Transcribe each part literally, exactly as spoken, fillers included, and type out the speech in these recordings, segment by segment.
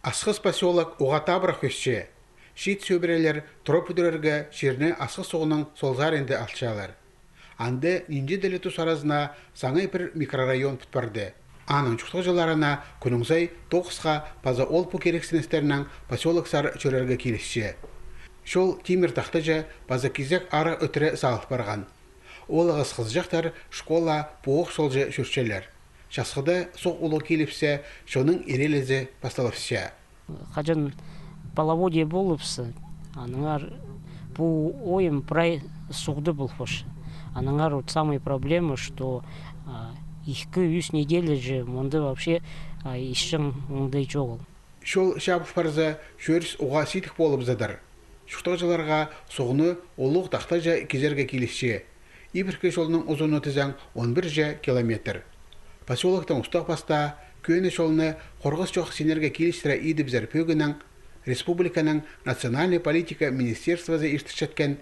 Асхыс посёлок уғаа табырах ӧсче. Чиит сӧбірелер тура пӱдірерге чирні Асхыс суғның сол саринда алчалар. Анда нинҷе-де ле тус аразына саңай пір микрорайон пӱт парды. Аның чуртағҷыларына кӱннің сай тоғысха паза ол-пу кирексіністернең посёлоксар чӧрерге килісче. Чол тимір тахтаҷа паза кизек арығ ӧтіре салыл парған. Оолағас хызыҷахтар школаа пу ох чолҷа чӧрчелер. Часхыда суғ улуғ киліпсе, чонның ирелезі пасталыбысча. Хаҷан половодье полыбысса, аннаңар пу ойым прай суғда полыбысча. Аннаңар вот самая проблема, что, а, ікі-ӱс неделяҷа мында вообще, а, исчең оңдай чоғыл. Чол чабыл парза, чӧріс уғаа сидік полыбызадыр. Чуртағҷыларға суғны улуғ тахтаҷа кизерге килісче. Ибіркі чолның узуны тізең он пір чӱс километр. Посёлоктың устағ-пастаа кӧні чолны хорғыс чох синерге килістіре идібізер пӧгінең республиканың национальнай политика министерствозы иртірчеткен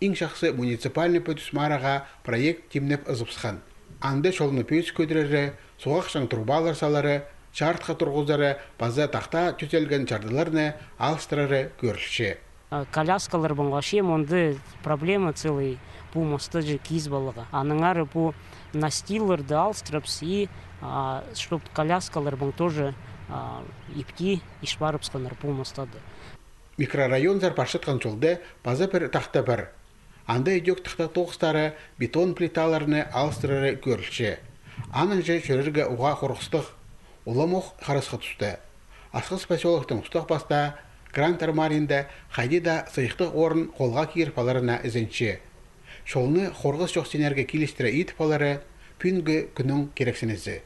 «Иң чахсы муниципальнай пӧдіс марығға» проект тимнеп ызыбысхан. Анда чолны пӧзік кӧдірері, суғ ахчаң трубалар салары, чаартха турғызары паза тахтаа тӱзелген чардыларны алыстырары кӧрілче. А, коляскаларбаң вообще мында проблема целый, пу мостаҷа кизіп аларға. Аннаңар пу настиллерді алыстырыбыс и, а, чтоб коляскаларбаң тоже, а, ипти ис парыбысханнар пу мостада. Микрорайонзар парчатхан чолда паза пір тахта пар. Анда ідӧк тахта тоғыстары бетон плиталарны алыстырары кӧрілче. Аннаңҷа чӧрерге уғаа хорғыстығ. Уламох харасха туста. Асхыс посёлоктың устағ-пастаа грант армаринда хайди даа сыйыхтығ орын холға киріп аларына ізенче. Чолны хорғыс чох синерге килістіре идіп алары пӱӱнгі кӱннің кирексінізі.